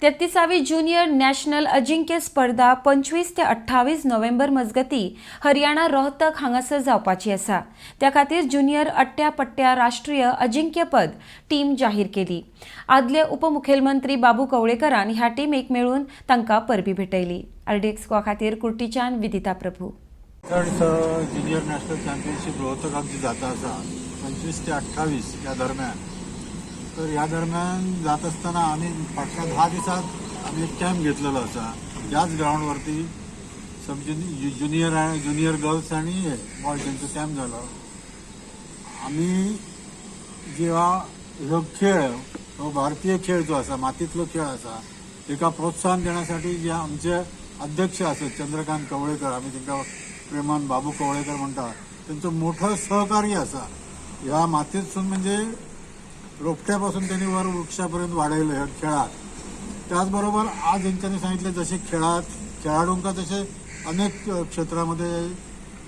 33वी junior national Ajinkya स्पर्धा 25 ते 28 नोव्हेंबर मजगती हरियाणा रोहतक हांगासर जावपाची आसा. त्या खातीर ज्युनियर अट्ट्या पट्ट्या राष्ट्रीय अजिंक्यपद टीम जाहीर केली. आदले उपमुखेलमंत्री बाबू कवळेकरान ह्या टिमीक मेळून तांकां परबीं भेटयली. आरडीएक्स गोवा खातीर कुर्टीच्यान विदिता प्रभू. ज्युनियर नॅशनल चॅम्पियनशीप रोहतकाक जी जाता आसा 25 ते 28 या दरम्यान, तर ह्या दरम्यान जात असताना आम्ही फाटल्या 10 दिसात आम्ही एक कॅम्प घेतलेलो आसा ह्याच ग्रावंडवरती. समजून ज्युनियर, ज्युनियर गर्ल्स आणि बॉयज यांचो कॅम्प झालो. आम्ही जेव्हा ह्यो खेळ, हो भारतीय खेळ जो आसा, मातीतलो खेळ आसा, तेका प्रोत्साहन देण्यासाठी जे आमचे अध्यक्ष आसत चंद्रकांत कवळेकर, आम्ही तांकां प्रेमान बाबू कवळेकर म्हणटा, तेंचो मोठो सहकार्य आसा. ह्या मातीतसून म्हणजे रोपट्यापासून त्यांनी वर वृक्षापर्यंत वाढवलं ह्या खेळात. त्याचबरोबर आज यांच्यानी सांगितलं, जसे खेळात खेळाडूंका जसे अनेक क्षेत्रामध्ये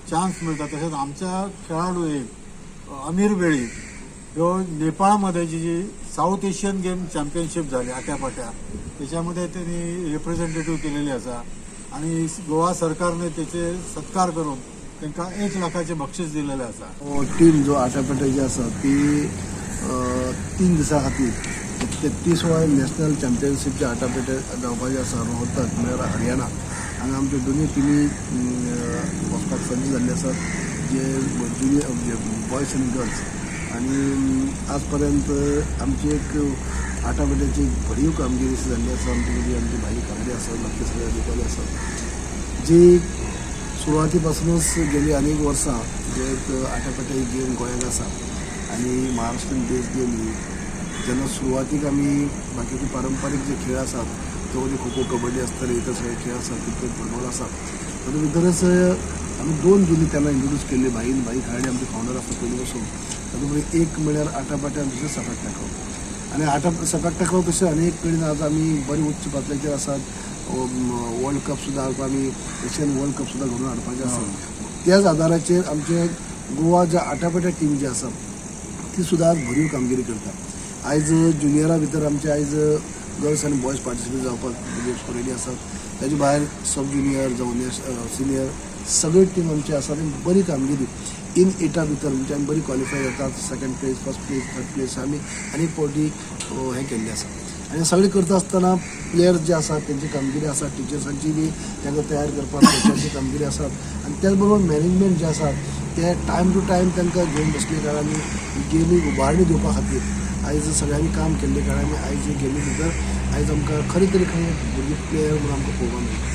चान्स मिळतात, तसेच आमच्या खेळाडू एक अमीर बेळी ह्यो नेपाळमध्ये जी जी साऊथ एशियन गेम चॅम्पियनशीप झाली आट्यापाट्या, त्याच्यामध्ये त्यांनी रिप्रेझेंटेटिव्ह केलेली आसा आणि गोवा सरकारने त्याचे सत्कार करून तांकां 1 लाखाचे बक्षीस दिलेले आसा. टीम जो आटापेटे जी आसा ती 3 दिसां खातीर 33वा नॅशनल चॅम्पियनशीपचे आटापेटे जावपाचे आसा रोहतक, म्हळ्यार हरियाणा. हांगा आमच्यो दोनूय टिमी वचपाक सज्ज जाल्ले आसात, जे ज्युनियर जे बॉयज आनी गर्ल्स. आनी आज पर्यंत आमची एक आटापेट्याची एक भरीव कामगिरी अशी जाल्ली आसा. आमचे मदीं आमचे भाई खांडे आसात, बाकी सगळे अधिकारी आसात, जी सुरवाती पासूनच गेली अनेक वर्सां जे एक आटापेटे ही गेम गोंयांत आसा आनी महाराष्ट्रीयन बेस्ड गेम ही. जेन्ना सुरवातीक आमी बाकीचे पारंपारीक जे खेळ आसात, ते म्हणजे खो खो, कबड्डी आसतले, इतर सगळे खेळ आसात, क्रिकेट, फुटबॉल आसा, तातूंत भितरच आमी दोन गेमी तेन्ना इंट्रोड्यूस केल्ली. भाईन, भाई खाडे आमचे फावंडर आसता पयलीं पासून. तातूंत भितर एक म्हळ्यार आटापाटे आनी दुसरें सपाक टाकरो. आनी आटा सपाक टाकरो तशें अनेक कडेन आज आमी बरे उच्च पातळेचेर आसात. वर्ल्ड कप सुद्दां आमी, एशियन वर्ल्ड कप सुद्दां घडोवन हाडपाचें आसा. त्याच आदाराचेर आमचे गोवा ज्या आटापेटा टीम जी आसा ती सुद्दां आज भरीव कामगिरी करता. आयज ज्युनियरा भितर आमचे आयज गर्ल्स आनी बॉयज पार्टिसिपेट जावपाक गेम्स रेडी आसात. ताजे भायर सब ज्युनियर जावं सिनियर सगळी टीम आमची आसा आनी बरी कामगिरी इन एटा भितर म्हणजे आमी बरी क्वॉलिफाय जातात. Second place, first place, third place आमी अनेक फावटी हें केल्लें आसा. आनी सगळें करता आसतना प्लेयर्स जे आसात तेंची कामगिरी आसा, टिचर्सांची बी तांकां तयार करपाक कोचांची कामगिरी आसात आनी त्याच बरोबर मॅनेजमेंट जे आसा ते टायम टू टायम तांकां घेवन बसले कारणान गेमीक उबारणी दिवपा खातीर आयज सगळ्यांनी काम केल्ले कारणान आयज हे गेमी भितर आयज आमकां खरें तरी खंय भुरगीं प्लेयर म्हणून आमकां पळोवपाक मेळटा.